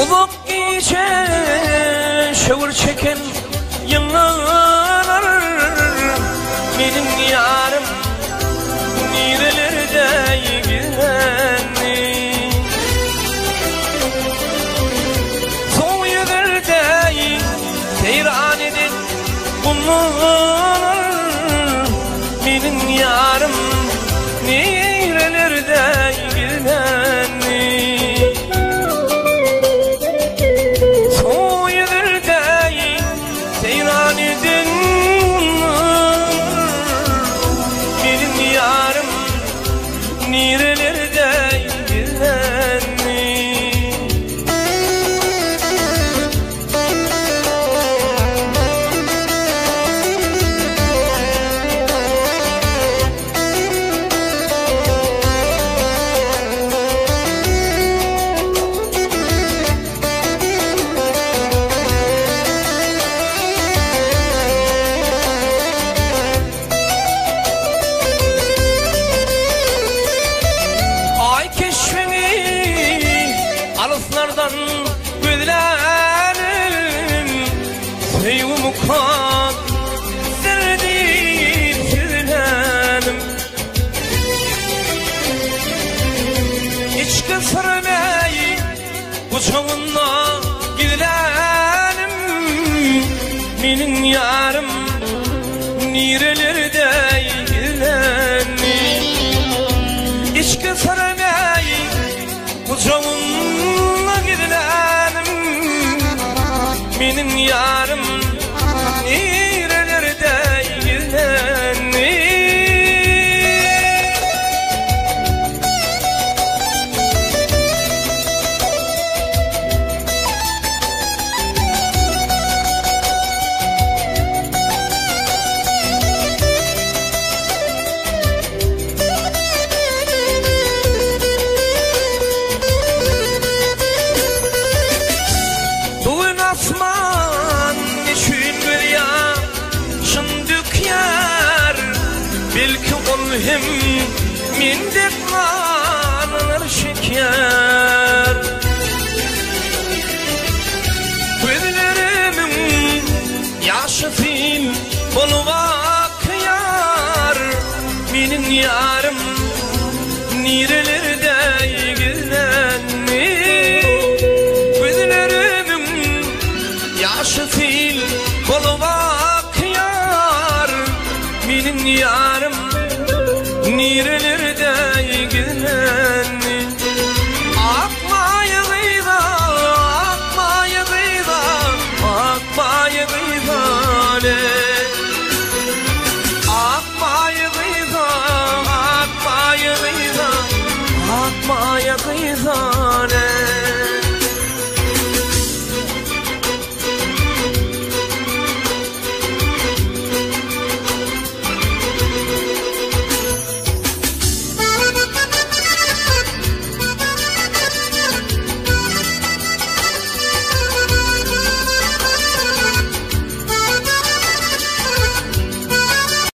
Uzak gije şöwür çeken ýyllar Meniň ýarym nirelerde gizlendi Soň ýüzelde seýran eden gumlar Meniň ýarym nirelerde gizlendi Soň ýüzelde seýran eden gumlar Meniň ýarym nirelerde gizlendi Aý keşbiňi alyslardan gözlänim, Söýgi mukadder diýip sözlänim. Içki syrmeýi guçagynda gizlänim, Meniň ýarym nirelerde gizlendi? Içki syrmeýi guçagynda gizlänim, Meniň ýarym nirelerde gizlendi? Bu gün asman neçün gözýaşyn dökýär, Belki ol hem men dek nalalar çekýär. Gözlerimiň ýaşy sil bolup akýar, Meniň ýarym nirelerde gizlendi? Gözlerimiň ýaşy sil bolup akýar, Meniň ýarym nirelerde gizlendi?